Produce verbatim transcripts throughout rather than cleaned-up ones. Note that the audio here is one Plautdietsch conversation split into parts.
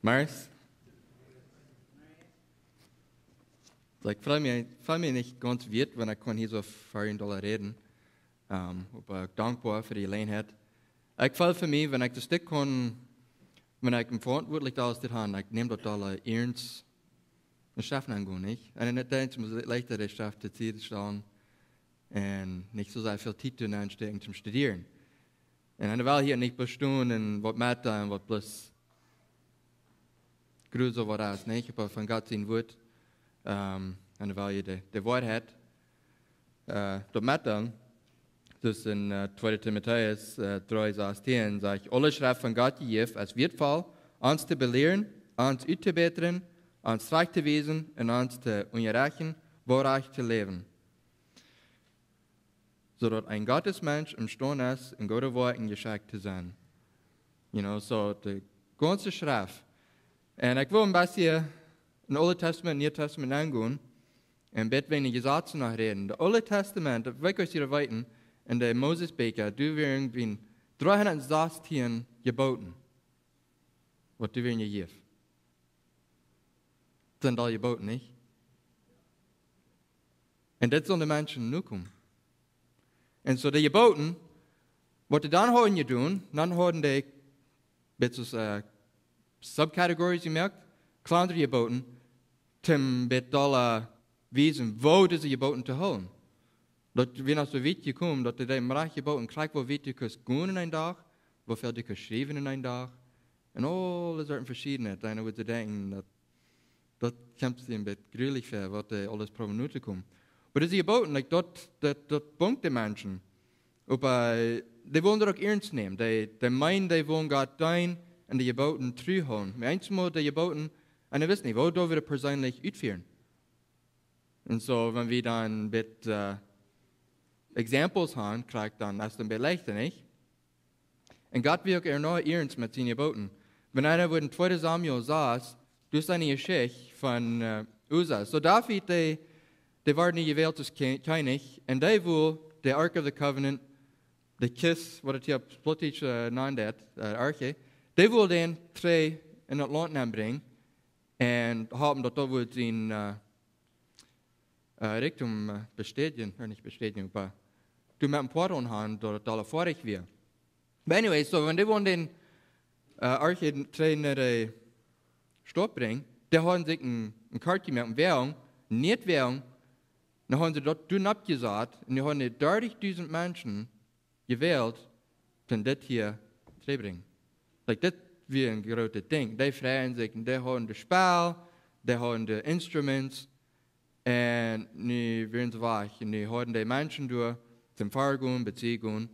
Mars? Like, feel mie, feel mie nich gaunz wiet, wan ekj kaun hia soo ver junt aula räden. Um, oba dankboa fa de Jeläajenheit. Ekj feel fa mie, wan ekj daut Stekj kaun, wan ekj em veauntwuatlich daut aules dit han, ekj näm daut aula iernst. Daut schauft eena goanich. Un dan es et eenjemol leichta, de Schreft to Sied to stalen un nich soo sea väl Tiet doa nenn to stekjen toom studieren. Un dan well hia nich bloos stonen un waut met un waut bloos grusel waut es, nich? Oba von Gott sien Wuat, um, un dan well hia de, de Woarheit, uh, daut met dan. Dus en, uh, tweede Timotäus, uh, dree sastieen sajcht: Aule Schreft von Gott jejäft es wieetvoll, ons to belieren, ons uttobätren, ons trajcht to wiesen un ons to unjarechten, woo rajcht to läwen, soo daut een Gottesmensch emstaund es, en goode Woakjen jeschekjt to sennen. You know, so de gaunze Schreft. Un ekj well een bät en Oole Tastament, Niee Tastament aungonen un een bät wäajen de Jesazen noch räden. De Oole Tastament, daut weet ekj, aus jie weeten, en de Mosesbieekja, doa wieren bie dreehundat sastieen Jeboten, waut doa wieren jejäft. Sent aul Jeboten, nich? Un dit sullen de Menschen nokomen. Un soo de Jeboten, waut dee dan hauden jedonen, dan hauden dee, bät soo, uh, subcategories jemoakt, kjlandre Jeboten, toom bät dolla wiesen, woo dise Jeboten to hoolen. Daut wia noch soo wiet jekomen, daut dee dee mrach Jeboten krakjt woo wiet du kaust gonen en een Dach, woo väl du kaust schriewen en een Dach, un aule Sorten veschiedne. Eena wudd denkjen, daut, daut kjemt sikj een bät grulich väa, waut dee aules proowen no to komen. Oba dise Jeboten, like, daut, daut, daut bunk de Menschen. Oba, uh, dee wullen daut uk iernst nämen. Dee, dee meenen, dee wullen Gott deenen un de Jeboten tru hoolen. Oba eenjemol de Jeboten, un dee wisten nich, woo doo wie daut perseenlich utfieren. Un soo, wan wie dan een bät, uh, examples han, krakjt dan es et een bät leichta, nich? Un Gott wia uk ea noch iernst met siene Jeboten. Wan eena wudd en tweede Samuel sass, doa es eene Jeschicht von, uh, Usa. Soo David, dee, dee wort nu jewält aus Ke-, Kjennich, un dee wull de Ark of the Covenant, de Kjist, waut et hia opp Plautdietsch, uh, nant woat, uh, Arche, dee wull dee trigj en daut Launt nenbrinjen, un hauden daut doa wudd sien, uh, uh, Rikjdom, uh, bestädjen, ooda nich bestädjen, oba doa met een poa aunhangen, daut et aul foadich wia. But anyway, soo, wan dee wullen dee, uh, Arche trigj no de Staut brinjen, dee hauden sikj een, een Kartje met een Woagen, nich Woagen, dan hauden see daut doa nopp jesat, un dee hauden dee dartichdusent Menschen jewält, toom dit hia trigjbrinjen. Like, dit wia een grootet Dinkj. Dee freiden sikj, un dee hauden de Spell, dee hauden de instruments, un nu wieren see wajch, un nu hauden dee Menschen doa toom väagonen, besiegen,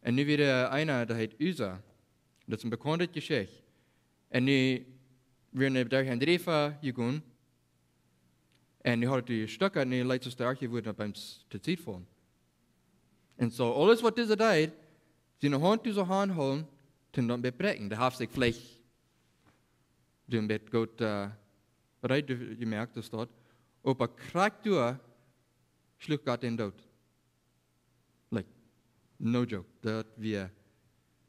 un nu wia eena, dee heet Usa. Daut es eene bekaunde Jeschicht. Un nu wieren see derch een Riefa jegonen, un nu haud et dee Stekja, un nu leet sikj de Arche wudden opp eemol to Sied faulen. Un soo, aules waut dise deed, siene Haunt doa soo aunhoolen, toom daut bät bräakjen. Dee haft sikj veleicht doa een bät goot, uh, reed jemoakt, es daut. Oba krakjt doa schluach Gott dän doot. Like, no joke, daut wia.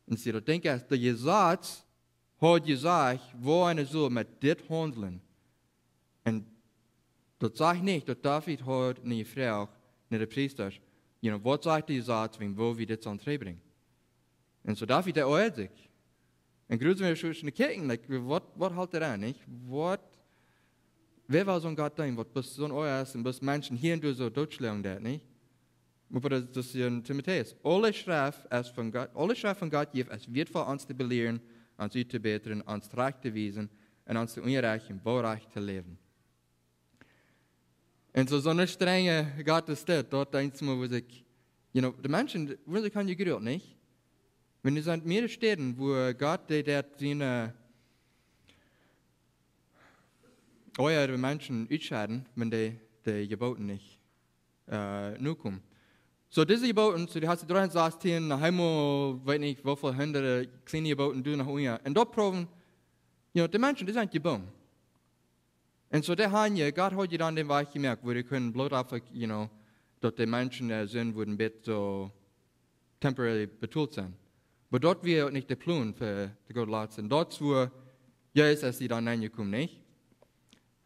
Un see, daut denkj ekj, daut Jesaz haud jesajcht, woo eena sull met dit haundlen. Un daut sajcht nich, daut David haud nich jefroacht no de Priestasch, you know, waut sajcht de Jesaz, wäajen woo wie dit sellen trigjbrinjen. Un soo David, dee oajad sikj. Un grusel wie soo no kjikjen, like, waut, waut helt hee aun, nich? Waut, wäa well soon Gott deenen, waut bloos soon oaja es un bloos Menschen hia un doa soo dootschlonen deit, nich? Oba daut, daut es hia en Timotäus. Aule Schreft es von Gott, aule Schreft von Gott jejäft es wieetvoll, ons to belieren, ons uttobätren, ons trajcht to wiesen un ons to unjarechten, woo rajcht to läwen. Un soo, soon strenja Gott es dit, daut eensmol, woo sikj, you know, de Menschen, woo sikj han jegruelt, nich? Wan doa sent mearere Städen, woo Gott dee daut siene, ooda de Menschen utschedden, wan dee, de Jeboten nich, uh, nokomen. Soo, dise Jeboten, soo, dee haft see dreehundat sastieen, noch eemol, weet nich, woo väl hundat kjliene Jeboten doa noch unja. Un daut proowen, you know, de Menschen, dee sent jebungen. Un soo, dee han je, Gott haud je dan dän Wajch jemoakt, woo dee kunnen bloot auf, you know, daut de Menschen äa Sind wudden bät soo temporary betolt sennen. Oba daut wia uk nich de Plon fa de Gott lat sennen. Daut wia Jesus es hia dan aunjekomen, nich?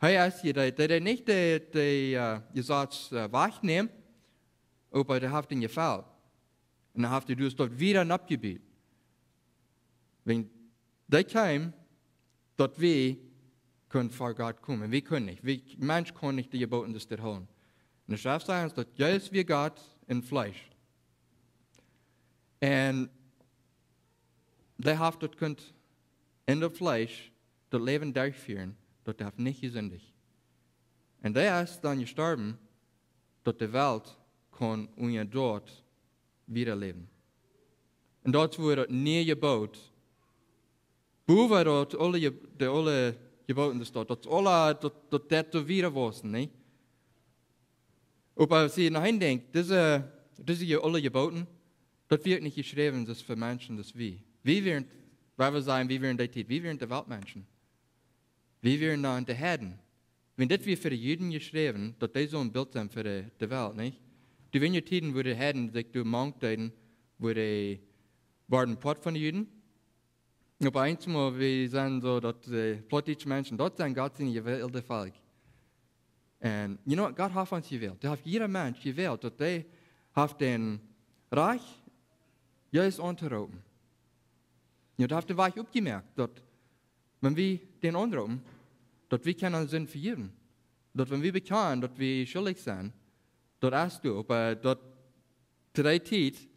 Hee es hia, dee, dee, dee nich de, de, äh, Jesaz, äh, wajchnämen, oba dee haft am jefelt. Un dan haft hee daut wieda oppjebut. Wan dee kjeem, daut wie kunnen ver Gott komen. Wie kunnen nich. Wie, Mensch kaun nich de Jeboten doa hoolen. Un de Schreft sajcht ons, daut Jesus wia Gott em Fleesch. Un dee haft daut kunt en daut Fleesch daut Läwen derchfieren, daut hee haft nich jesindicht. Un dee es dan jestorwen, daut de Welt kunn unja daut wieda läwen. Un daut wort daut niee Jebot. Bowen daut aule Je-, de aule Jeboten, daut, daut aule, daut, daut, daut doa wieda wausen, nä? Oba aus ekj no aun denkj, dise, dise Je-, aule Jeboten, daut wia nich jeschräwen, daut fa Menschen, daut wie. Wie wieren, wua wie sajen, wie wieren dee Tiet, wie wieren de Weltmenschen. Wie wieren dan de Heiden. Wan dit wia fa de Juden jeschräwen, daut dee soon Bilt sent fa de, de Welt, nich? Doa wieren je Tieden, wua de Heiden sikj doa mank deeden, wua dee worden Poat von de Juden. Opp eemol, wie sent soo daut de plautdietsche Menschen, daut sent Gott sien jewäldet Volkj. Un, you know, Gott haft ons jewält. Hee haft jieda Mensch jewält, daut hee haft daut Rajcht, Jesus auntoroopen. Jo, hee haft dän Wajch oppjemoakt, daut wan wie dän aunroopen, daut wie kjennen Sind vejäwen. Daut wan wie bekjanen, daut wie schuldich sent, daut es doa, oba daut to dee Tiet,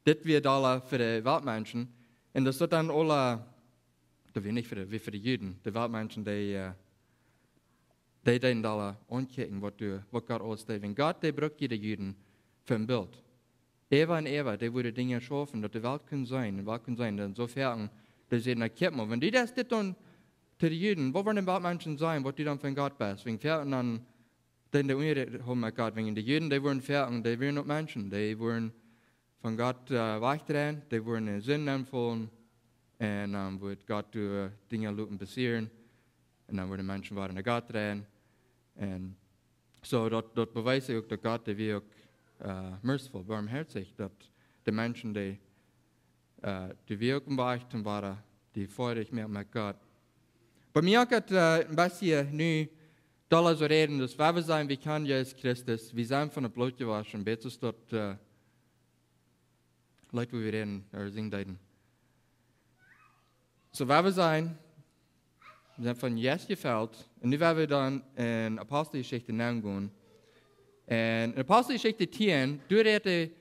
dit wia dolla fa de Weltmenschen. Un daut es dan aule, daut wia nich fa de, wia fa de Juden, de Weltmenschen, dee, äh, dee deeden dolla aunkjikjen, waut doa, waut Gott aules deed. Wan Gott, dee brukt je de Juden fa een Bilt. Äwa un äwa, dee wudden Dinja schaufen, daut de Welt kunn seenen, un Welt kunn seenen. Dan soo foaken, dee säden, na, kjikj mol, wan du daut dit doonen to de Juden, waut woaren de Weltmenschen sajen, waut du dan von Gott best? Wan foaken dan, dan de Unja hauden met Gott, wan de Juden, dee wudden foaken, dee wieren uk Menschen, dee wudden von Gott, äh, wajchdreien, dee wudden en Sind nenfaulen, un dan wudd Gott doa Dinja loten passieren, un dan wudden Menschen wada no Gott dreien. Un soo, daut, daut bewiest uk, daut Gott, dee wia uk, äh, merciful, barmherzig, daut de Menschen, dee, äh, dee wia uk een Wajch toom wada, dee foadich moaken met Gott. Bie mie haft daut, äh, een bät nu dolla soo räden, daut wua wie sajen, wie kjanen Jesus Christus, wie sent von daut Bloot jewoschen, bat daut, äh, Leet, wua wie räden, äh, sinjen deeden. Soo, wua wie sajen, wie sent von Jesus jefelt, un nu woa wie dan en Aposteljeschicht nengonen. Un en Aposteljeschicht tieen, doa rät hee,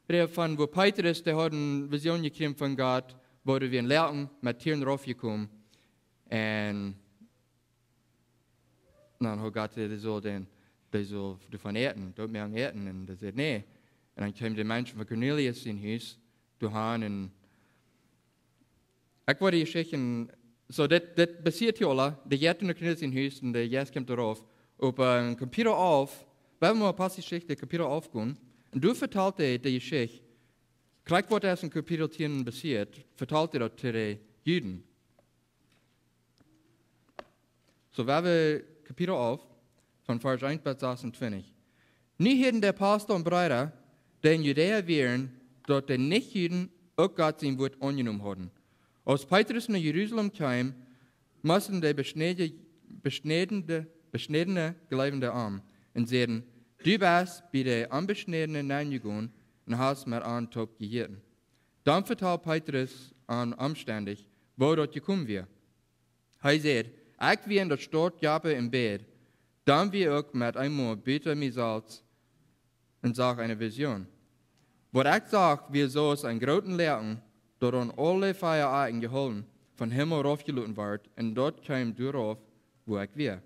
rät von woo Petrus, dee haud eene Vision jekjräajen von Gott, woo doa wia een Loaken met Tieren raufjekomen. Un dan haud Gott jesajcht, dee sull dan, dee sull doavon äten, daut mea äten. Un dee säd, nä. Un dan kjeemen de Menschen von Kornelius sien Hus doa han un ekj woa de Jeschicht, soo dit, dit passieet hia aula, dee jeit no Kornelius sien Hus un de Jeist kjemt doarauf. Opp, äh, Kapitel alf, wan wie mol Aposteljeschicht, Kapitel alf gonen, un doa vetalt hee de Jeschicht, krakjt waut es en Kapitel tieen passieet, vetalt hee daut to de Juden. Soo, woa wie Kapitel alf, von Varsch eent bat sasuntwintich. Nu hieeden de Apostel un Breeda, dee en Judäa wieren, daut de Nichjuden uk Gott sien Wuat aunjenomen hauden. Aus Petrus no Jerusalem kjeem, musten de beschnäde-, beschnädende, beschnädene Jleewende am un säden: Du best bie de Onbeschnädene nenjegonen un hast met an toop jejäten. Dan vetald Petrus an omstendich, woo daut jekomen wia. Hee säd: Ekj wia en de Staut Joppa em Bad, dan wia ekj met eemol buta mie selfst un sach eene Vision. Waut ekj sach, wia soo aus een grooten Loaken, daut aun aule vea Akjen jehoolen, vom Himmel raufjeloten wort, un daut kjeem doarauf, wua ekj wia.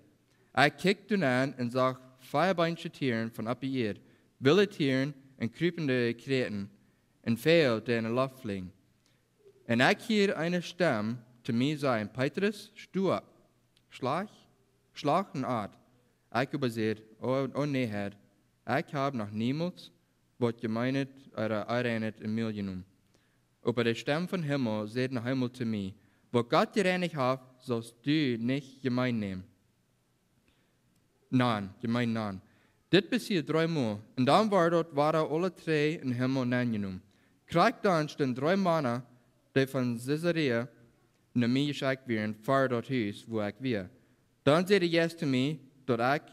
Ekj kjikjt doa nenn un sach veabeenje Tieren von oppe Ieed, wille Tieren un kjriepende Kjräten, un Väajel, dee en de Loft fleajen. Un ekj hieed eene Stemm to mie sajen: Petrus, sto opp, schlach, schlach un at. Ekj oba säd: O, o nä, Herr, ekj hab noch niemols waut Jemeenet ooda Onreinet em Mul jenomen. Oba de Stemm vom Himmel säd noch eemol to mie: Waut Gott jereinicht haft, saust du nich jemeen nämen. Nan, jemeen nan. Dit passieed dree mol, un dan worden daut wada aule dree em Himmel nenjenomen. Krakjt dan stunden dree Mana, dee von Caesarea no mie jeschekjt wieren, ver daut Hus, wua ekj wia. Dan säd de Jeist to mie, daut ekj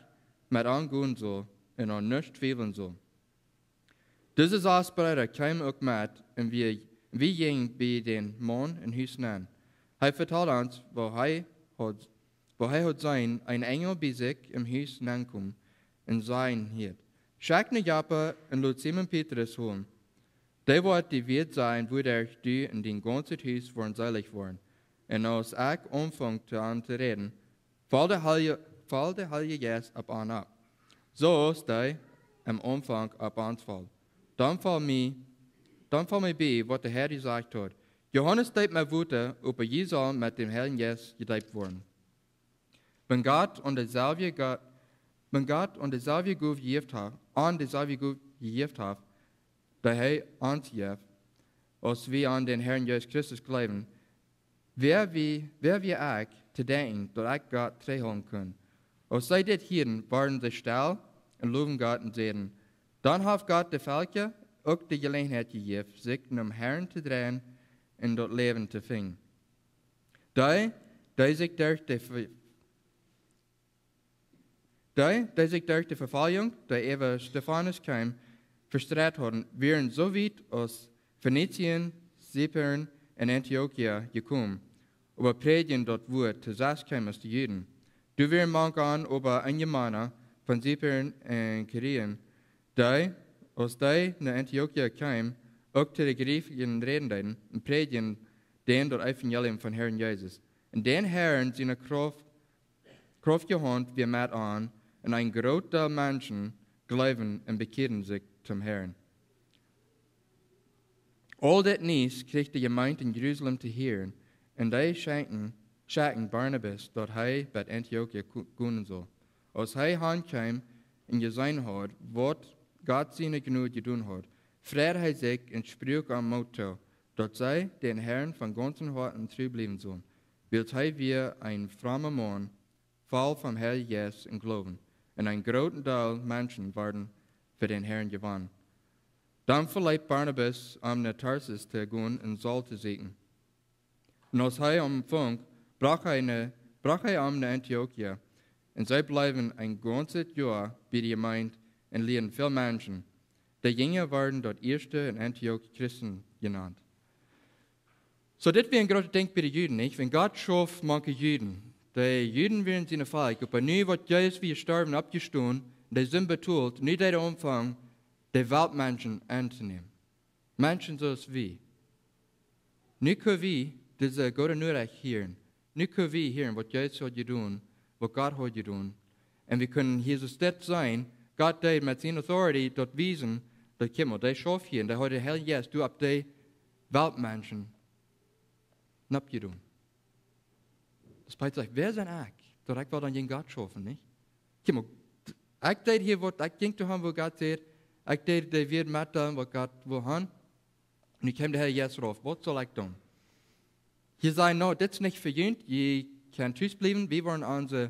met an gonen sull un aun nuscht twiewlen sull. Dise sas Breeda kjeemen uk met un wie, wie jinjen bie dän Maun em Hus nenn. Hee vetald ons, woo hee haud, woo hee haud seenen een Enjel bie sikj em Hus nenkomen un sajen: Hia, schekj no Joppa un lot Simon Petrus holen. Dee woat die wieet sajen, wuaderch du un dien gaunzet Hus woaren seelich woaren. Un aus ekj aunfunk to an to räden, foll de Heilje, foll de Heilje Jeist opp an opp, soo aus dee aum Aunfank opp ons foll. Dan foll mie, dan foll mie bie, waut de Herr jesajcht haud: Johanes deept met Wota, oba jie sellen met däm Heiljen Jeist jedeept woaren. Wan Gott aun deeselwje Go-, wan Gott aun deeselwje Gow jejäft haft, an deeselwje Gow jejäft haft, dee hee ons jeef, aus wie aun dän Herrn Jesus Christus jleewden, wäa wia, wäa wia ekj to denkjen, daut ekj Gott trigjhoolen kunn? Aus see dit hieeden, worden see stell un lowden Gott un säden: Dan haft Gott de Velkja uk de Jeläajenheit jejäft, sikj nom Herrn to dreien un daut Läwen to finjen. Dee, dee sikj derch de Ve-, dee, dee sikj derch de Vefoljunk, dee äwa Stefanus kjeem, vestreit hauden, wieren soo wiet aus Fenizien, Zypern un Antiochia jekomen, oba prädjden daut Wuat to sest kjeemen aus de Juden. Doa wieren mank an oba eenje Mana von Zypern un Kyrene, dee, aus dee no Antiochia kjeemen, uk to de Jriefkjen räden deeden un prädjden dän daut Evangelium vom Herrn Jesus. Un dän Herrn siene Krauft, krauftje Haunt wia met an, un een groota Mensch jleewden un bekjieeden sikj tom Herrn. Aul dit Niees kjrieech de Jemeent en Jerusalem to hieren, un dee schekjten, schekjten Barnabas, daut hee bat Antiochia ku-, gonen sull. Aus hee han kjeem un jeseenen haud, waut Gott siene Jnod jedonen haud, freid hee sikj un spruak an Moot too, daut see dän Herrn von gaunzem Hoaten tru bliewen sullen, wiels hee wia een fromma Maun, voll vom Heiljen Jeist un Gloowen, un een grooten Deel Menschen worden fa dän Herrn jewonnen. Dan veleet Barnabas am no Tarsus to gonen un Saul to sieekjen. Un aus hee am funk, brocht hee no, brocht hee am no Antiochia. Un see bleewen een gaunzet Joa bie de Jemeent un lieeden väl Menschen. De Jinja worden daut ieeschte en Antioch Christen jenant. Soo, dit wia een grootet Dinkj bie de Juden, nich? Wan Gott schauft mank de Juden. De Juden wieren sien Volkj, oba nu, waut Jesus wia jestorwen, oppjestonen, de Sind betolt, nu deed hee aunfangen, de Weltmenschen auntonämen. Menschen soo aus wie. Nu kjenn wie dise goode Norecht hieren. Nu kjenn wie hieren, waut Jesus haud jedonen, waut Gott haud jedonen. Un wie kjennen hia soo stell sennen, Gott deed met siene Authority daut wiesen, daut, kjikj mol, dee schauft hia, un dee haud de Heilje Jeist doa opp de Weltmenschen nopp jedonen. Daut Petrus sajcht: Wäa sie ekj, daut ekj well dan jäajen Gott schaufen, nich? Kjikj mol, ekj deed hia waut, ekj jinkj to han, wua Gott säd, ekj deed de Wieed met doonen, waut Gott wull han. Nu kjeem de Herr Jesus rauf: Waut saul ekj doonen? Hia säd: No, dit es nich fa junt, jie kjennen tus bliewen, wie woaren onse,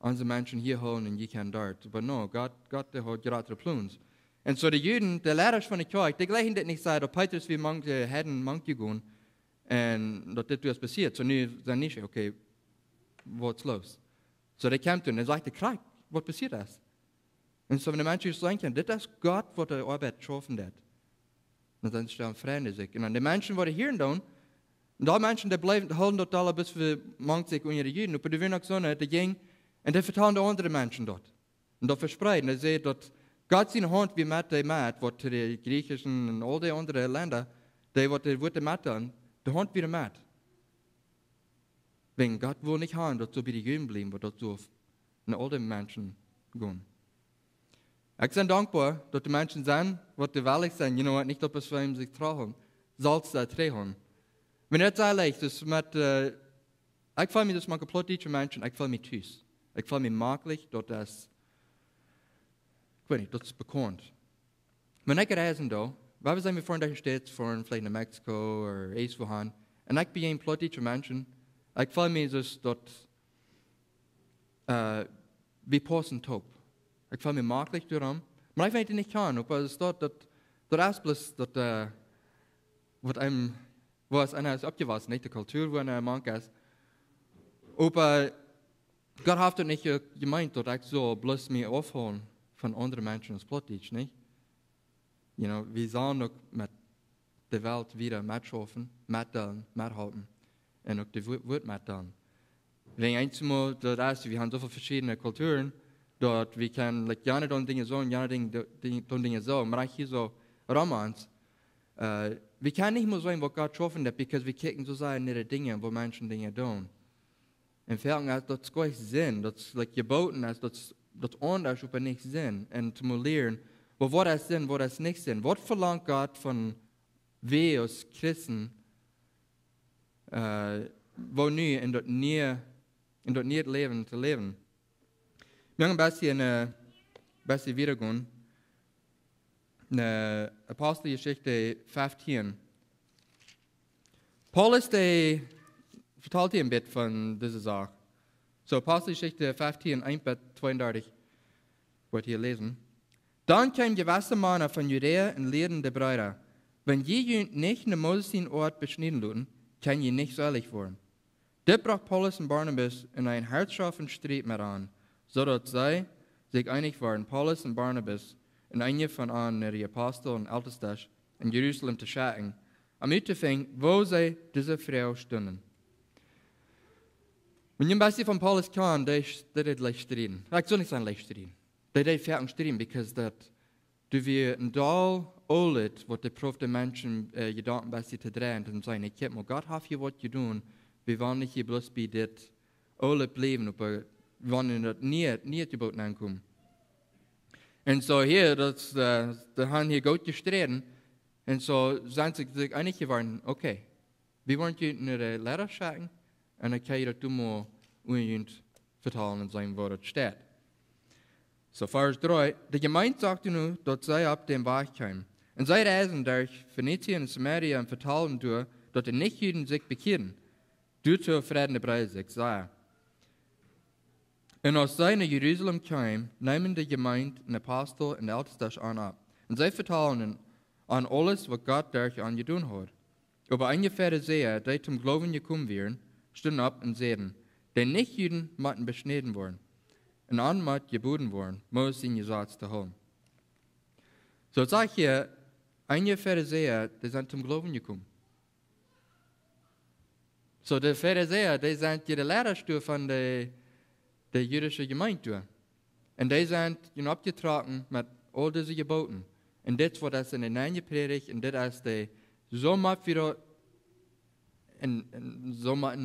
onse Menschen hia hoolen un jie kjennen doa. Oba no, Gott, Gott, dee haud jratre Plons. Un soo de Juden, de Leida von de Kjoakj, dee jlikjten dit nich, säden, daut Petrus wia mank de Heiden mank jegonen un daut dit wia passieet. Soo nu sent see nich, okay, waut es los? Soo dee kjemt doa un dee sajcht: Kjikj, waut passieet es. Un soo, wan de Menschen seenen kjennen, dit es Gott, waut de Oabeit schaufen deed. Un dan stalen Frind sikj. Un dan de Menschen, waut hieren doonen, un dee Menschen, dee bleewen, hilden daut aule bloos fa mank sikj unja de Juden. Oba doa wieren uk soone, dee jinjen, un dee vetalen de aundre Menschen daut. Un daut vespreeden. Dee säden, daut Gott siene Haunt wia met dee met, waut to de Jrichen un aul dee aundre Lenda, dee waut de Wieed met doonen, de Haunt wia met. Wäajen Gott wull nich han, daut soo bie de Juden bliewen, oba daut sull no aul de Menschen gonen. Ekj sie dankboa, daut doa Menschen sent, waut wellich sent, you know, nich daut bloos fa sikj trigjhoolen, selfst daut trigjhoolen. Wan daut soo leicht es met, äh, ekj feel mie, daut mank Plautdietsche Menschen, ekj feel mie tus. Ekj feel mie jemaklich, daut es, ekj weet nich, daut es bekaunt. Wan ekj reisen doo, wie sent, wie foaren derch de States, foaren veleicht no Mexiko ooda irjentwua han, un ekj bejäajen Plautdietsche Menschen, ekj feel mie soo daut, äh, wie paussen toop. Ekj feel mie jemaklich doaromm. Oba ekj weet nich, kjeen, oba daut es daut, daut, daut es bloos daut, äh, waut eenem woo es eena es oppjewossen, nich? De Kultua, woo eena mank es. Oba Gott haft daut nich je-, jemeent, daut ekj saul bloos mie aufhoolen von aundre Menschen aus Plautdietsch, nich? You know, wie sellen uk met de Welt wieda metschaufen, metdeelen, methalpen un uk de Wo-, Wuat metdeelen. Wäajen eenjemol, daut es, wie haben soo väl veschiedne Kulturen, daut wie kjennen, like, jane doonen Dinja soo un jane Dinja, Dinja, doonen Dinja soo, oba hia soo rom ons. Äh, wie kjennen nich mol seenen, waut Gott schaufen deit, because wie kjikjen soo sea no de Dinja, woo Menschen Dinja doonen. Un foaken es daut goa nich Senn, daut es, like, jebooten es, daut es, daut aundasch, oba nich Senn. Un to mol lieren, oba waut es Senn, waut es nich Senn? Waut velangt Gott von wie aus Christen, äh, woo nu en daut niee, en daut niee Läwen to läwen? Wie gonen een bät, äh, bät wieda gonen. Äh, Aposteljeschicht feftieen. Paulus, dee vetalt hia een bät von dise Sach. Soo, Aposteljeschicht feftieen, eent bat tweeundartich, woa wie hia läsen. Dan kjeemen jewesse Mana von Judäa un lieeden de Breeda: Wan jie junt nich no Moses siene Oat beschnieden loten, kjenn jie nich selich woaren. Dit brocht Paulus un Barnabas en eene Hartschoft un Striet met an, soo daut see sikj eenich wieren, Paulus un Barnabas un eenje von an, no de Apostel un Eltestasch en Jerusalem to schekjen, om uttofinjen, woo see dise Froag stunden. Wan jie een bät von Paulus kjanen, dee, dee deed leicht strieden. Ekj saul nich sajen leicht strieden. Dee deed foaken strieden, because daut, doa wia een Deel oolet, waut dee proowd de Menschen, äh, Jedanken een bät to dreien un sajen: Ekj hab mau, Gott haft hia waut jedonen, wie woaren nich hia bloos bie dit oolet bliewen, oba wie woaren en daut niee, niee Jebott aunkomen. Un soo hia, daut, äh, dee haben hia goot jesträden. Un soo sent see sikj eenich jeworden, okay, wie woaren junt no de Leida schekjen, un dan kjenn jie daut doa mau unja junt vetalen un seenen, woo daut steit. Soo, Varsch dree. De Jemeent sach nu, daut see opp dän Wajch kjeemen. Un see reisden derch Phönizien un Samaria un vetalden doa, daut de Nichjuden sikj bekjieeden. Doatoo freiden de Breeda sikj sea. Un aus see no Jerusalem kjeemen, neemen de Jemeent un Apostel un de Eltestasch an opp. Un see vetalden an aules, waut Gott derch an jedonen haud. Oba eenje Farisäa, dee toom Gloowen jekomen wieren, stunden opp un säden: De Nichjuden motten beschnäden woaren, un an mott jeboden woaren, Moses sien Jesaz to hoolen. Soo, daut sajcht hia, eenje Farisäa, dee sent toom Gloowen jekomen. Soo, de Farisäa, dee sent hia de Leidasch doa von de, de jüdische Jemeent doa. Un dee sent, you know, oppjetrocken met aul dise Jeboten. Un dit woat aus en de Neie Prädicht, un dit es de, soo mott wie daut, un, un soo mott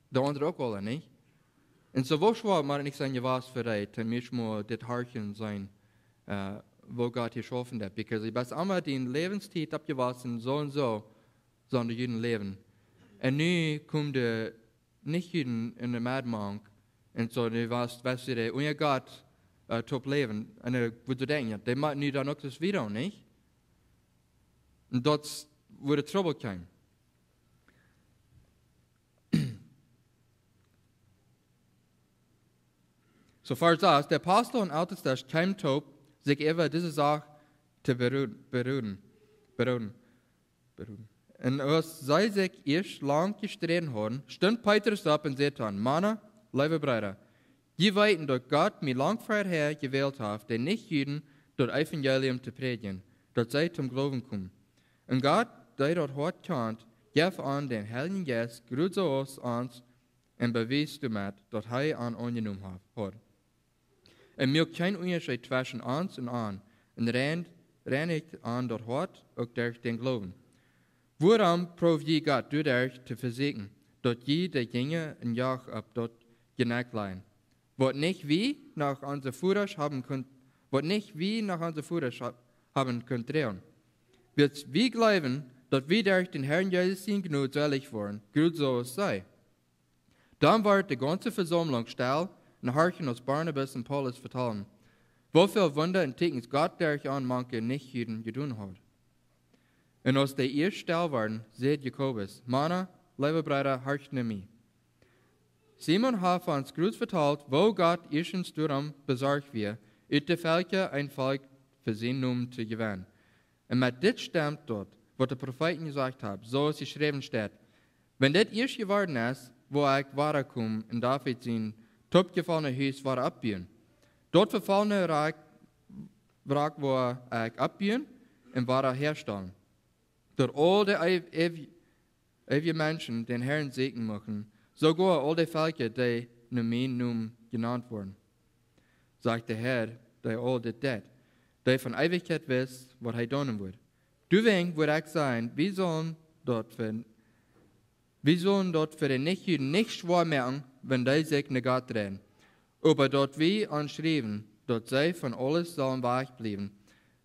de aundre uk wellen, nich? Un soo, woo schwoa mott daut nich sennen jewast fa dee, toom ieescht mol dit horchen sennen, äh, woo Gott hia schaufen deit. Because du best emma diene Läwenstiet oppjewossen, soo un soo, soo de Juden läwen. Un nu komen de Nichjuden en de Medd mank, un soo, nu wia, wia de unja Gott, äh, toop läwen. Un, äh, woo to denkjen, jo, dee motten nu dan uk daut wieda, nich? Un daut woat Trubbel kjeemen. Soo, Varsch sas, de Apostel un Eltestasch kjeemen toop, sikj äwa dise Sach to beroden, beroden, beroden, beroden. Un aus see sikj ieescht lang jesträden hauden, stunt Petrus opp un säd dan: Mana, leewe Breeda, jie weeten, daut Gott mie lang verhäa jewält haft, de Nichjuden daut Evangelium to prädjen, daut see toom Gloowen komen. Un Gott, dee daut Hoat kjant, jeef an dän Heiljen Jeist, jrod soo aus ons, un bewies doamet, daut hee an aunjenomen haud. Un muak kjeen Unjascheet tweschen ons un an, un rein-, reinicht an daut Hoat uk derch dän Gloowen. Wuarom proow jie Gott doaderch to vesieekjen, daut jie de Jinja een Joch opp daut Jnekj lajen, waut nich wie no onse Vodasch haben kunt, waut nich wie no onse Vodasch ha-, haben kunt droagen? Wiels wie jleewen, daut wie derch dän Herrn Jesus siene Jnod selich woaren, jrod soo aus see. Dan wort de gaunze Vesaumlunk stell un horchten, aus Barnabas un Paulus vetalden, woo väl Wunda un Tieekjens Gott derch an mank de Nichjuden jedonen haud. Un aus dee ieescht stell worden, säd Jakobus: Mana, leewe Breeda, horcht no mie. Simon haft ons jrod vetalt, woo Gott ieeschtens doarom besorcht wia, ut de Velkja een Volkj fa sienen Nomen to jewennen. Un met dit stemt daut, waut de Profeeten jesajcht haben, soo aus jeschräwen steit: Wan dit ieescht jeworden es, woa ekj wada komen un David sien toopjefolnet Hus wada oppbuen. Daut vefolne Rikj, Rikj woa ekj oppbuen un wada häastalen, daut aul de eew-, eew-, eewje Menschen dän Herrn sieekjen muchten, soogoa aul de Velkja, dee no mienen Nomen jenant woaren, sajcht de Herr, dee aul dit deit, dee von Eewichkjeit wist, waut hee doonen wudd. Doawäajen wudd ekj sajen, wie sellen daut fa, wie sellen daut fa de Nichjuden nich schwoa moaken, wan dee sikj no Gott dreien. Oba daut wie an schriewen, daut see von aules sellen wajchbliewen,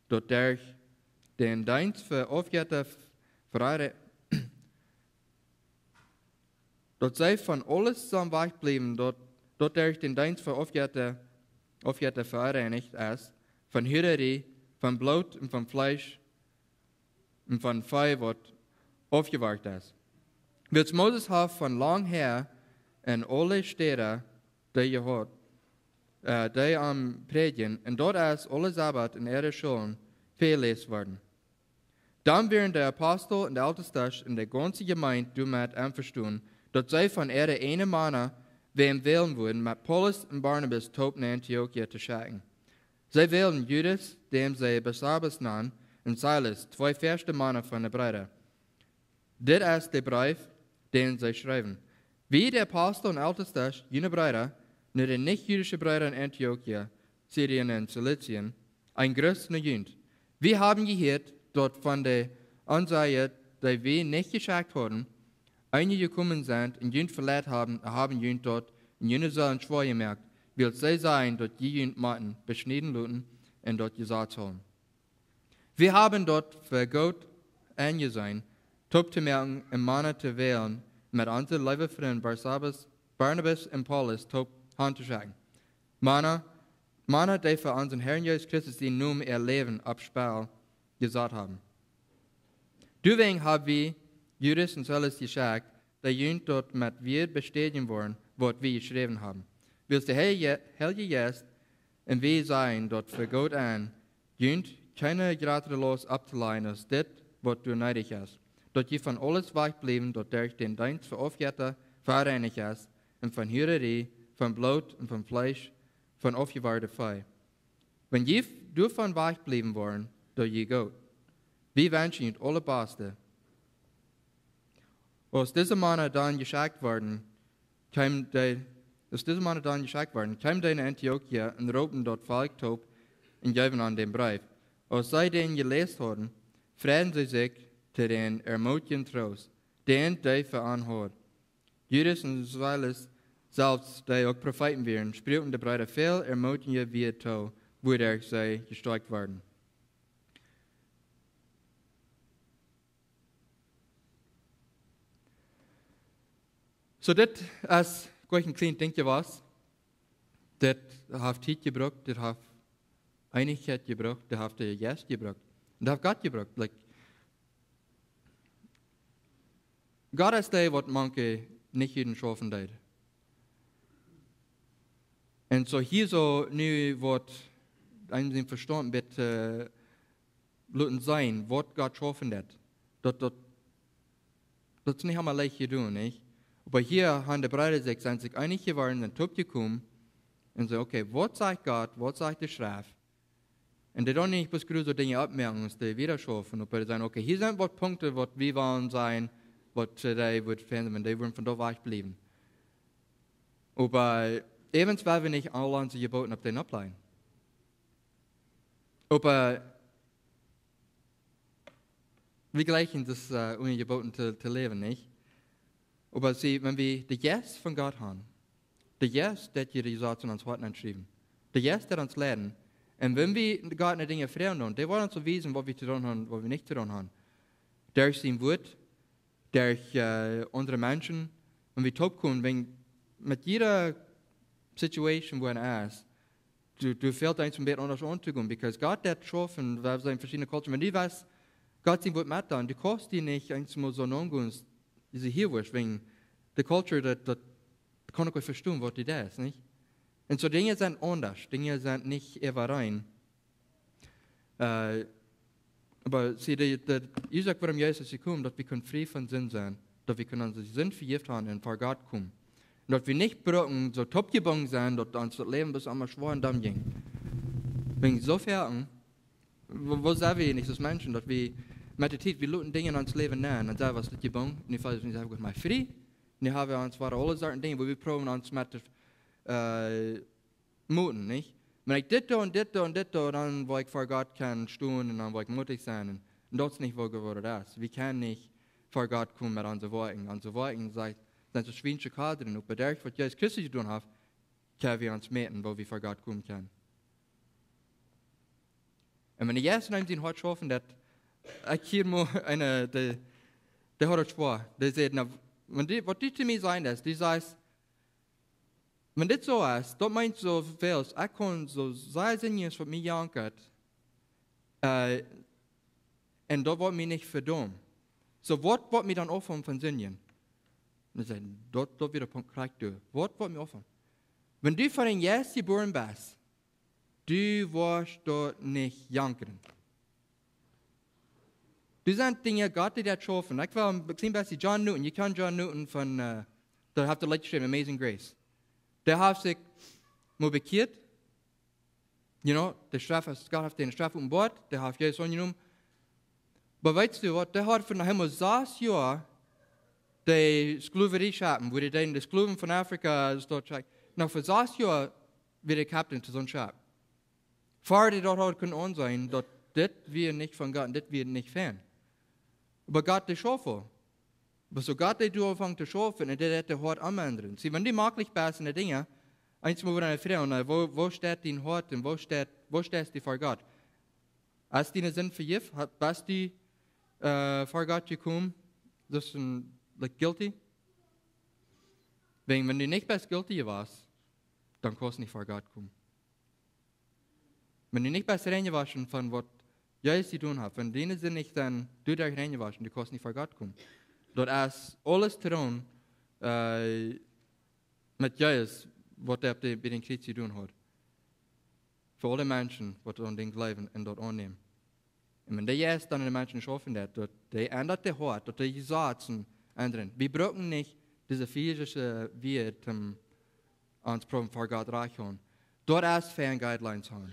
daut derch dän Deenst fa Aufjetta verre-, daut see von aules sellen wajchbliewen, daut, daut derch dän Deenst fa Aufjetta, Aufjetta vereinicht es, von Hurarie, von Bloot un von Fleesch un von Vee, waut aufjewarcht es. Wiels Moses haft von lang häa en aule Städa dee jehaut, äh, dee am prädjen, un daut es aule Sabbat en äare Schoolen väajeläst worden. Dan wieren de Apostel un de Eltestasch un de gaunze Jemeent doamet envestonen, daut see von äare ieejne Mana wäm wälen wudden, met Paulus un Barnabas toop no Antiochia to schekjen. See wälden Judas, däm see Barsabas nanden, un Silas, twee fäaste Mana von de Breeda. Dit es de Breef, dän see schreewen: Wie, de Apostel un Eltestasch, june Breeda, no de nichjudische Breeda en Antiochia, Sirien un Silizien, een Gruss no junt. Wie haben jehieet, daut von de Aunsajen, dee wie nich jeschekjt hauden, eenje jekomen sent un junt veleit haben, haben junt daut en june Seelen schwoa jemoakt, wiels see sajen, daut jie junt motten beschnieden loten un daut Jesaz hoolen. Wie haben daut fa goot enjeseenen, toop to moaken un Mana to wälen, met onse leewe Frind Barsabas, Barnabas un Paulus toop han to schekjen. Mana, Mana, dee fa onsen Herrn Jesus Christus sienen Nomen äa Läwen opp Spell jesat haben. Doawäajen hab wie Judas un Silas jeschekjt, dee junt daut met Wieed bestädjen woaren, waut wie jeschräwen haben. Wiels de Heilje, Heilje Jeist un wie sajen daut fa goot en, junt kjeene jratre Laust opptolajen aus dit, waut doa needich es, daut jie von aules wajchbliewen, daut derch dän Deenst fa Aufjetta vereinicht es, un von Hurarie, von Bloot un von Fleesch, von aufjewarde Vee. Wan jie doavon wajchbliewen woaren, doo jie goot. Wie wenschen junt aule Baste. Aus dise Mana dan jeschekjt worden, kjeemen dee, aus dise Mana dan jeschekjt worden, kjeemen dee no Antiochia un roopen daut Volkj toop un jeewen an dän Breef. Aus see dän jeläst hauden, freiden see sikj to dän ermootjenden Troost, dän dee fa an haud. Judas un Silas selfst, dee uk Profeeten wieren, spruaken de Breeda väl ermootjende Wieed too, wuaderch see jestoakjt worden. Soo, dit es jlikj een kjlien Dinkj jewast. Dit haft Tiet jebrukt, dit haft Eenichkjeit jebrukt, dit haft de Jeist jebrukt. Un dit haft Gott jebrukt. Like, Gott es dee, waut mank de Nichjuden schaufen deed. Un soo hia soo nu woat eenem sien Vestaunt een bät, äh, loten seenen, waut Gott schaufen deed. Daut, daut, daut es nich emma leicht to doonen, nich? Oba hia haben de Breeda sikj, sent sikj eenich jeworden, sent toop jekomen un sajen: Okay, waut sajcht Gott, waut sajcht de Schreft? Un dee doonen nich bloos jrod soo Dinja oppmoaken, aus dee wieda schaufen, oba dee sajen: Okay, hia sent waut Punkten, waut wie wellen seenen, waut, äh, dee wudd fälen, wan dee wudden von doa wajchbliewen. Oba äwent well wie nich aul onse Jeboten opp dän oppläajen. Oba wie jlikjen daut, äh, onen Jeboten to, to läwen, nich? Oba see, wan wie de Jeist von Gott haben, de Jeist, dee dee Jesaz en ons Hoat aunschriewen, de Jeist, dee ons leiden, un wan wie Gott no Dinja froagen doonen, dee woat ons soo wiesen, waut wie to doonen haben, waut wie nich to doonen haben. Derch sien Wuat, derch, äh, aundre Menschen, wan wie toopkomen, wan met jiede Situation, wua eena es, du, du fält eent een bät aundasch auntogonen, because Gott deit schaufen, wie sent en veschiedne Cultures, wan du wieescht, Gott sien Wuat met dan, du kaust die nich eent mol soo aungonen, aus du hia wieescht, wäajen de Culture, daut, daut kaun ekj nich vestonen, waut du deist, nich? Un soo Dinja sent aundasch, Dinja sent nich äwareen. Äh, Oba see, de, de Uasoak wuarom Jesus jekomen, daut wie kunnen frie von Sind sennen, daut wie kunnen onse Sind vejäft haben un ver Gott komen. Un daut wie nich brucken soo toopjebungen sennen, daut ons daut Läwen bloos emma schwoa un domm jinkj. Wäajen soo väl, woo, woo sent wie nich aus Menschen, daut wie met de Tiet, wie loten Dinja en ons Läwen nenn, dan sent wie dit jebungen, un wie feelen ons einfach mea frie. Nu haben wie ons wada aule Sorten Dinja, wua wie proowen ons met, äh, moten, nich? Wan ekj dit doo un dit doo un dit doo, dan woa ekj ver Gott kjennen stonen un dan woa ekj mootich sennen. Un, un daut es nich, woo, woo daut es. Wie kjennen nich ver Gott komen met onse Woakjen. Onse Woakjen sent, sent soo schwiensche Kodren. Oba derch waut Jesus Christus jedonen haft, kjenn wie ons mäten, woo wie ver Gott komen kjennen. Un wan de Jeist en eenem sien Hoat schaufen deit, ekj hia mau eena, dee, dee haud daut schwoa. Dee säd: "Na, wan dit, waut du to mie sajen deist, du sajchst, wan dit soo es, daut meent soo väl, ekj kaun soo sea sindjen aus waut mie jankat, äh, un daut woat mie nich vedaumen. Soo, waut woat mie dan aufhoolen von sindjen?" Un hee säd: "Daut, daut wia de Punkt krakjt doa. Waut woat mie aufhoolen? Wan du von dän Jeist jebuaren best, du woascht doa nich jankren." Doa sent Dinja, Gott deit daut schaufen. Ekj well een kjlien bät John Newton, jie kjanen John Newton von, äh, dee haft daut Leet jeschräwen, Amazing Grace. Dee haft sikj mau bekjieet, you know, de Straf, aus Gott haft dän Straf openboat, dee haft Jesus aunjenomen. Oba weetst du waut, dee haud fa noch emma sas Joa de Sklowerie jehaut, wua dee de Sklowen von Afrika, aus daut sajcht, noch fa sas Joa wia dee Captain to soon Schap. Ver dee daut haud kunnen aunseenen, daut dit wia nich von Gott un dit wia nich fein. Oba Gott deit schaufen. Oba soo Gott deit aunfangen to schaufen un dee deit daut Hoat omendren. See, wan du maklich best en de Dinja, eent mol wada eene Froag, na, woo, woo steit dien Hoat un woo steit, woo steist du ver Gott? Hast du diene Sind vejäft? Ha-, best du, äh, ver Gott jekomen? Daut es een, like, guilty? Wäajen, wan du nich best guilty jewast, dan kaust nich ver Gott komen. Wan du nich best reinjewoschen von waut Jesus jedonen haft, wan diene Sind nich sent doaderch reinjewoschen, du kaust nich ver Gott komen. Daut es aules to doonen, äh, met Jesus, waut hee opp de, bie dän Kjriez jedonen haud. Fa aule Menschen, waut aun dän jleewen un daut aunnämen. Un wan de Jeist dan en de Menschen schaufen deit, daut dee endat daut Hoat, daut dee Jesazen endren. Wie brucken nich dise physische Welt, om ons proowen ver Gott rajcht to gonen. Doa es feine guidelines aun.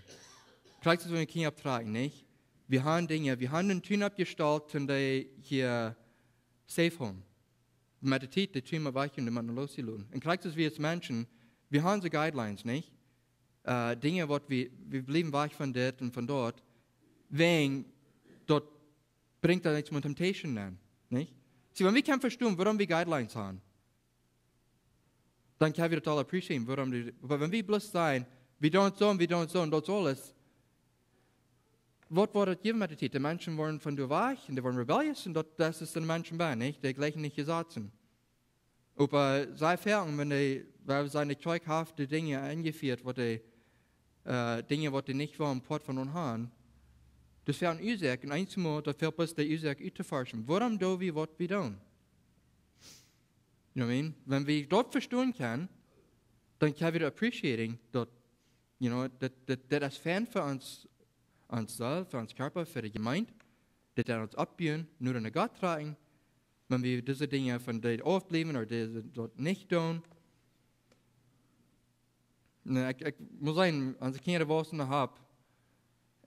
Krakjt soo aus wan Kjinja opptrakjen, nich? Wie haben Dinja, wie haben eenen Tun oppjestalt, un dee hia safe hoolen. Met de Tiet, de Tun mott wajch un dee mott lossjeloten. Un krakjt soo aus wie aus Menschen, wie haben soo guidelines, nich? Äh, Dinja waut wie, wie bliewen wajch von dit un von daut. Wäajen daut brinjt dan nich mea temptation aun, nich? See, wan wie kjennen vestonen, wuarom wie guidelines haben, dan kjenn wie daut aul appreciaten, wuarom dee, oba wan wie bloos sajen, wie doonen soo, wie doonen soo, un daut es aules, waut woat daut jäwen met de Tiet? De Menschen woaren von doa wajch un dee woaren rebellious un daut, daut es de Menschen bie, nich? Dee jlikjen nich Jesazen. Oba see froagen, wan dee, wan see de Kjoakj haft dee Dinja enjefieet, waut dee, äh, Dinja waut dee nich wellen Poat von ons haben. Daut es fa ons Uasoak, un eent mol, daut fält bloos de Uasoak uttoforschen. Wuarom doo wie waut wie doonen? You know what I mean? Wan wie daut vestonen kjennen, dan kjenn wie appreciating daut, you know, daut, daut, daut es fein fa ons, ons selfst, fa ons Kjarpa, fa de Jemeent, daut deit ons oppbuen, nu no Gott trakjen, wan wie dise Dinja von dee aufbliewen ooda dee daut nich doonen. Nä, ekj, ekj mott sajen, aus ekj Kjinja wausen hab,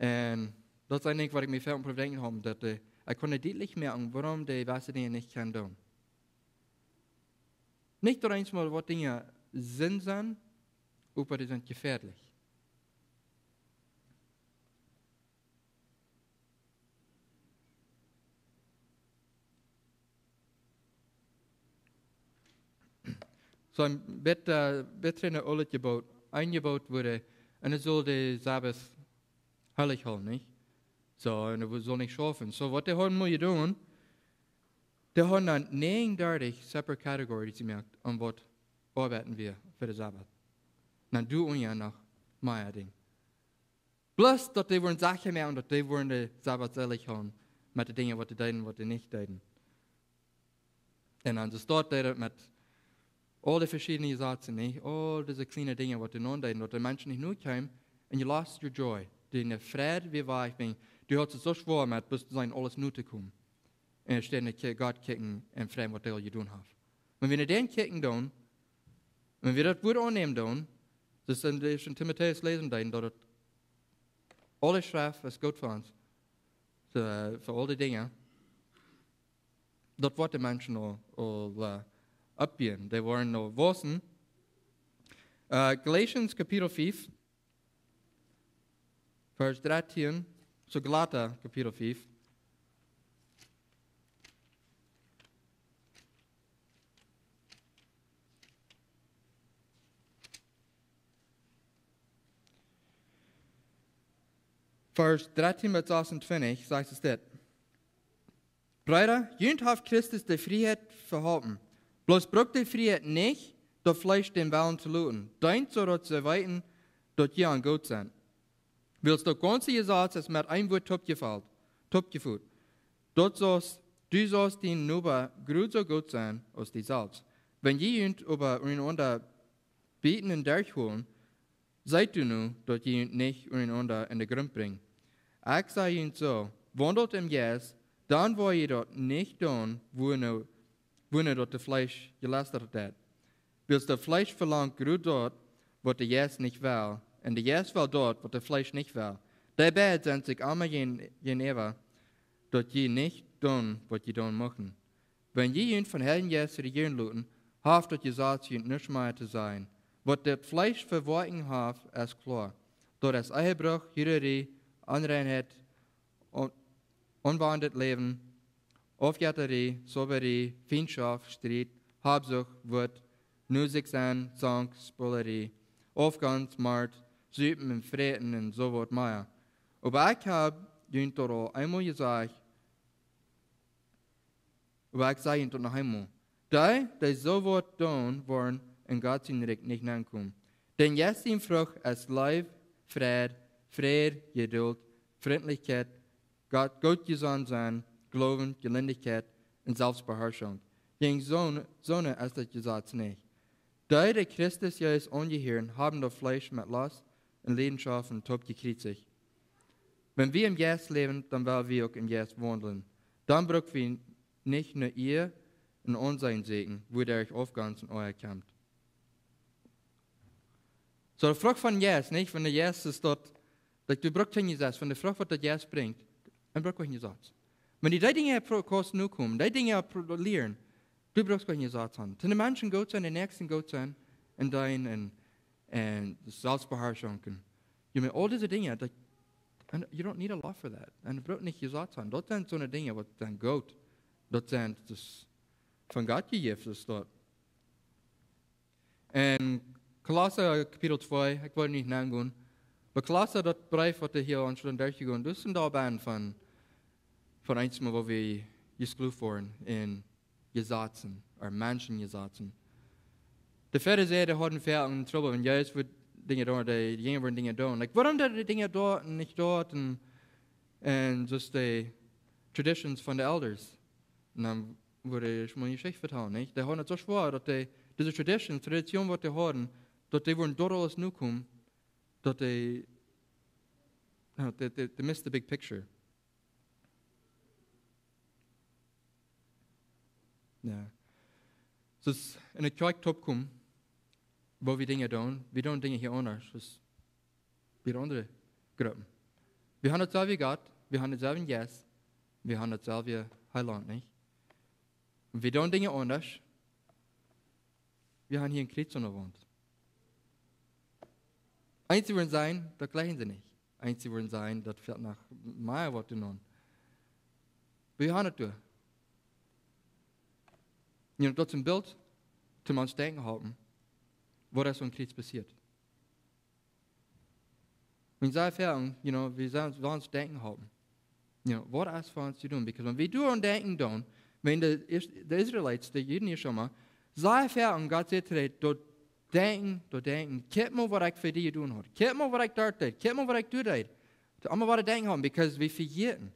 un daut es een Dinkj waut ekj mie väl opp denkjen hab, daut, äh, ekj kunn dietlich moaken, wuarom dee jewesse Dinja nich kjennen doonen. Nich daut eensmol waut Dinja Sind sent, oba dee sent jefäadlich. Soo een bät, äh, bät een oolet Jeboot, een Jeboot wia, un hee saul de Sabbat heilich hoolen, nich? Soo, un hee saul nich schaufen. Soo, waut dee hauden mol jedonen, dee hauden dan näajenundartich separate categories jemoakt, om waut oabeiden wia fa de Sabbat. Dan doo un jo noch mea Dinj. Bloos daut dee wudden sajen, un daut dee wudden de Sabbat seelich hoolen met de Dinja waut dee deeden, waut dee nich deeden. Un dan soo steit daut met aul de veschiedne Jesazen, nich? Aul dise kjliene Dinja waut dee nodeeden, daut de Menschen nich nokjeemen, and you lost your joy. De Freid wia wajch, wan Du hast et soo schwoa met bloos sennen aules nu to komen. Un ständig Gott kjikjen un froagen waut hee aul jedonen haft. Wan wie no dän kjikjen doonen, wan wie daut Wuat aunnämen doonen, daut wie en Timotäus läsen doonen, daut et aule Schreft es goot fa ons, fa, fa aul dee Dinja. Daut woat de Menschen aul, aul, äh, oppbuen. Dee woaren aul wausen. Äh, Galatians Kapitel fiew, Varsch dartieen, soo Galata Kapitel fiew. Varsch dartieen bat sasuntwintich sajcht et dit. Breeda, junt haft Christus de Frieheit vehalpen. Bloos brukt de Frieheit nich, daut Fleesch dän Wellen to loten. Deent soo, daut see weeten, daut jie aun Gott sent. Wiels daut gaunze Jesaz es met een Wuat toopjefelt, toopjefot. Daut saust, du saust dien Noba krakjt soo goot sennen aus die selfst. Wan jie junt oba unjarenaunda bieten un derchholen, seet du nu, daut jie junt nich unjarenaunda enne Grunt brinjen. Ekj saj junt soo, waundelt em Jeist, dan woa jie daut nich doonen, wua nu, wua nu daut de Fleesch jelest haft. Wiels daut Fleesch velangt krakjt daut, waut de Jeist nich well, un de Jeist well daut, waut daut Fleesch nich well. Dee beid sent sikj emma jäajen-, jäajenäwa, daut jie nich doonen, waut jie doonen muchten. Wan jie junt vom Heiljen Jeist rejieren loten, haft daut Jesaz junt nuscht mea to sajen. Waut daut Fleesch fa Woakjen haft, es kloa. Daut es Ehebruch, Huararie, Onreinheit, on-, onbedeent Läwen, Aufjettarie, Zaubarie, Fientschoft, Striet, Habsucht, Wut, nusich sennen, Zank, Spolarie, Aufgonst, Mort, Supen un Fräten un soo waut mea. Oba ekj hab junt daut aul eemol jesajcht, oba ekj saj junt daut noch eemol. Dee, dee soo waut doonen, woaren en Gott sien Rikj nich nenkomen. Dän Jeist siene Frucht es Leew, Fräd, Fräd, Jeduld, Frintlichkjeit, Gott, goot jesonnen sennen, Gloowen, Jelindichkjeit un Selfstbeharschunk. Jäajen soone, soone es daut Jesaz nich. Dee, dee Christus Jesus aunjehieren, haben daut Fleesch met Lost un Leidenschaften toopjekjriezicht. Wan wie em Jeist läwen, dan well wie uk em Jeist waundlen. Dan bruck wie nich no Ea un Aunseenen sieekjen, wuaderch Aufgonst un Oaja kjemt. Soo, de Frucht vom Jeist, nich? Wan de Jeist es daut, daut du brukst kjeen Jesaz, wan de Frucht waut de Jeist brinjt, dan bruck kjeen Jesaz. Wan du dee Dinja pro-, kaust nokomen, dee Dinja pro-, lieren, du bruckst kjeen Jesaz han. To de Menschen goot sennen, de Näakjsten goot sennen, un deenen, un, un Selfstbeharschunk. You mean, aul dise Dinja, daut, and you don't need a law for that. Un du bruckst nich Jesaz han. Daut sent soone Dinja waut sent goot. Daut sent, daut es von Gott jejäft, es daut. En Kolossa Kapitel twee, ekj well nich nengonen, oba Kolossa, daut Breef waut wie hia aun sent derchjegonen, daut es een Deel von, von eent mol wua wie jesklooft woaren en Jesazen, ooda Menschenjesazen. De Farisäa, dee hauden väl Trubbel, wan Jesus wudd Dinja doonen, de Jinja wudden Dinja doonen. Like, wuarom deeden dee Dinja doa un nich doa un, un soo de traditions von de elders? Un dan wudd ekj mol eene Jeschicht vetalen, nich? Dee hauden et soo schwoa, daut dee, dise traditions, Traditionen waut dee hauden, daut dee wudden doa aules nokomen, daut dee, no, dee, dee, dee missed the big picture. Jo. Daut es en de Kjoakj toopkomen, wua wie Dinja doonen, wie doonen Dinja hia aundasch aus bie aundre Gruppen. Wie han daut selwje Gott, wie han daut selwje Jeist, wie han daut selwje Heilaunt, nich? Wie doonen Dinja aundasch. Wie han hia een Kjriez aun de Waunt. Eensje wudden sajen, daut jlikjen see nich. Eensje wudden sajen, daut fält noch mea waut to doonen. Wie han et doa. You know, daut es een Bilt, toom ons denkjen halpen, waut es aum Kjriez passieet. Wan see froagen, you know, wie sellen, sellen ons denkjen halpen. You know, waut es fa ons to doonen? Because wan wie doaraun denkjen doonen, wan de Is-, de Israelites, de Juden hia schon mol, see froagen, Gott sajcht to an, daut denkjen, daut denkjen, kjikj mol waut ekj fa die jedonen hab. Kjikj mol waut ekj doa deed. Kjikj mol waut ekj doa deed. Daut aulemol waut denkjen haben, because wie vejäten.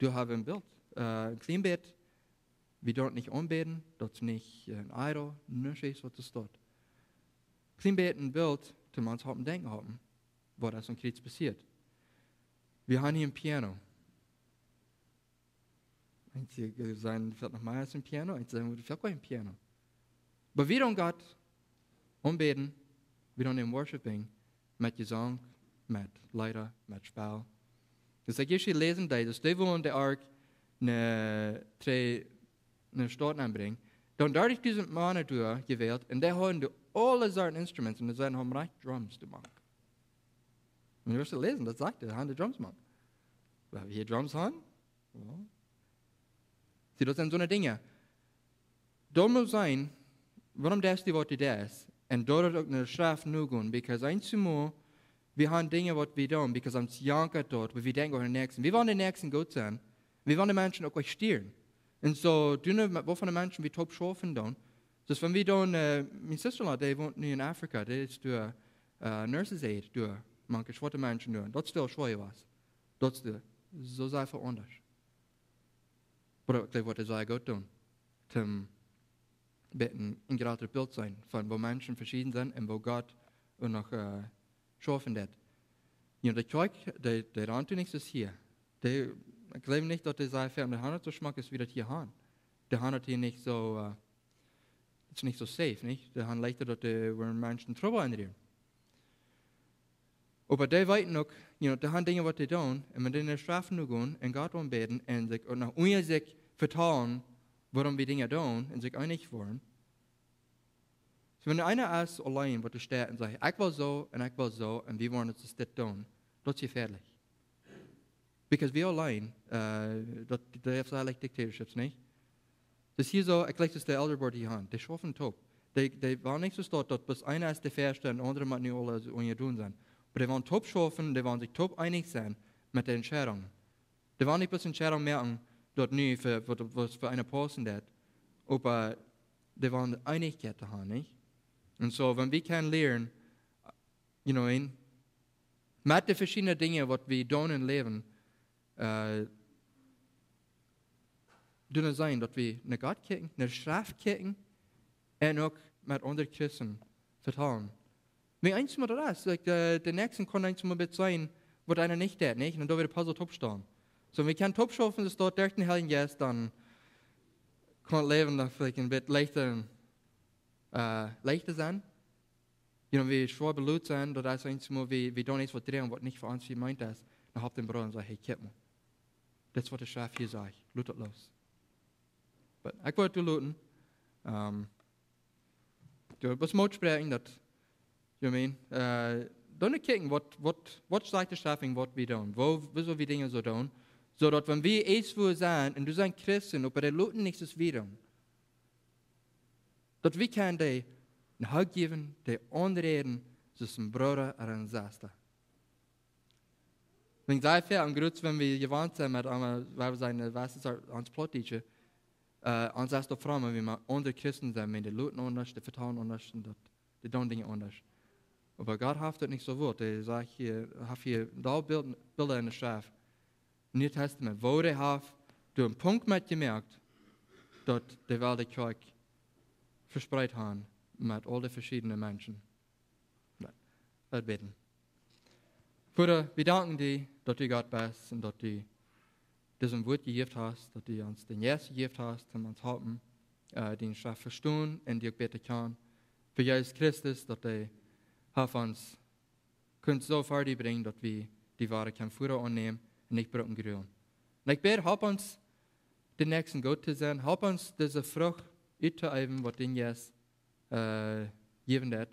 Doa hab wie een Bilt, äh, een kjlien bät. Wie doonen nich aunbäden, daut es nich, äh, een Idol, nuscht es waut doa steit. Kjlien bät een Bilt, toom ons halpen denkjen halpen, waut es aum Kjriez passieet. Wie haben hia een Piano. Eenje sajen, fält noch mea aus een Piano, eenje sajen, fält kjeen Piano. Oba wie doonen Gott aunbäden, wie doonen am worshipen, met Jesank, met Leeda, met Spell. Daut es, ekj hia läsen, daut es, dee wullen de Ark no, no Staut aunbrinjen. Dan dartich dusent Mana doa jewält, un dee hauden doa aule Sorten Instruments, un dee sajen, haben rajcht Drums doa mank. Un du woascht daut läsen, daut sajcht, dee haben de Drums mank. Well, wie Drums haben? Jo. See, daut sent soone Dinja. Doa mott sennen, wuarom deist du waut du deist? Un doa uk no de Schreft nogonen, because eenjemol, wie haben Dinja waut wie doonen, because ons jankat daut, oba wie denkjen aun dän Näakjsten. Wie wellen dän Näakjsten goot sennen. Wie wellen de Menschen uk nich stieren. Un soo, doonen wie, waut fa de Menschen wie toop schaufen doonen. Soo, wan wie doonen, äh, mien sister-in-law, dee wont nu en Afrika, dee es doa, äh, Nurses Aid, doa, mank schwoate Menschen doa. Daut es väl schwoa waut. Daut es doa, soo sea väl aundasch. Oba ekj jleew, waut see sea goot doonen, toom bät een, een jratret Bilt seenen von woo Menschen veschieden sent un woo Gott uk noch, äh, schaufen deit. Jo, de Kjoakj, dee, dee rant nich soo aus hia. Dee, ekj jleew nich, daut dee sea väl, dee haben daut soo schmock aus wie daut hia haben. Dee haben daut hia nich soo, äh, daut es nich soo safe, nich? Dee haben leichta daut dee, wua Menschen Trubbel aunrieren. Oba dee weeten uk, you know, dee haben Dinja waut dee doonen, un met dee no de Schreft nogonen, un Gott aunbäden, un sikj uk noch unja sikj vetalen, wuarom wie Dinja doonen, un sikj eenich woaren. Soo, wan eena es auleen, waut doa steit un sajcht, ekj well soo, un ekj well soo, un wie woaren daut soo doonen, daut es jefäadlich. Because wie auleen, äh, daut, daut es eijentlich dictatorships, nich? Daut es hia soo, ekj jleew, daut de Elder Board hia haben. Dee schaufen toop. Dee, dee wellen nich soo stoakj, daut bloos eena es de Väaschte un de aundre motten nu aule soo unjadon sennen. Oba dee wellen toop schaufen, dee wellen sikj toop eenich sennen met de Entscheidungen. Dee wellen nich bloos Entscheidungen moaken, daut nu fa, waut, waut fa eenen paussen deit. Oba dee wellen Eenichkjeit haben, nich? Un soo, wan wie kjennen lieren, you know, en, met de veschiedne Dinja, waut wie doonen em Läwen, äh, doonen sennen, daut wie no Gott kjikjen, no de Schreft kjikjen, un uk met aundre Christen vetalen. Wie eensmol daut es, like, de, de Näakjsten kaun eensmol waut sennen, waut eena nich deit, nich? Un dan doo wie de Puzzle toop stalen. Soo, wie kjennen toop schaufen, daut doa derch dän Heiljen Jeist dan kaun daut Läwen dan veleicht een bät leichta, äh, leichta sennen. You know, wie schwoa belodt sent, daut es eensmol, wie, wie doonen eent waut dräajen, waut nich fa ons jemeent es. Dan halpt dän Brooda un sajcht, hey, kjikj mol. Daut es waut de Schreft hia sajcht. Lot daut los. Oba ekj wull daut loten. Ähm, du woascht Moot spräakjen, daut, you know what I mean? Äh, dan kjikjen, waut, waut, waut sajcht de Schreft, waut wie doonen. Woo, woo sell wie Dinja soo doonen. Soo daut wan wie eenswua sent, un du sitst Christen, oba dee loten nich soo wieda. Daut wie kjennen dee een Hug jäwen, dee aunräden, soo aus een Brooda ooda eene Sesta. Wan see väl aun Gruts, wan wie jewant sent met eemol, wua wie sent, äh, waut es daut, ons Plautdietsche, äh, ons es daut fromm, wan wie met aundre Christen sent, wan dee loten aundasch, dee vetalen aundasch, un daut, dee doonen Dinja aundasch. Oba Gott haft daut nich soo jewult. Hee sajcht hia, haft hia doll Bilt, Bilda en de Schreft. Niee Tastament, wua hee haft doa een Punkt met jemoakt, daut dee well de Kjoakj vespreet haben met aul de veschiedne Menschen. Lot ons bäden. Voda, wie danken die, daut du Gott best un daut du dit Wuat jejäft hast, daut du ons dän Jeist jejäft hast, om ons halpen, äh, dee Schreft vestonen un die uk bäta kjanen. Fa Jesus Christus, daut hee haft ons kunt soo wiet brinjen, daut wie die woaren kjennen Voda aunnämen un nich brucken grulen. Un ekj bäd, halp ons, dän Näakjsten goot to sennen. Halp ons, dise Frucht uttoäwen, waut dän Jeist, äh, jäwen deit.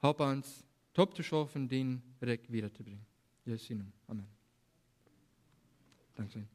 Halp ons, toop to schaufen, dien Rikj wieda to brinjen. Jesus sien Nomen. Amen. Dankscheen.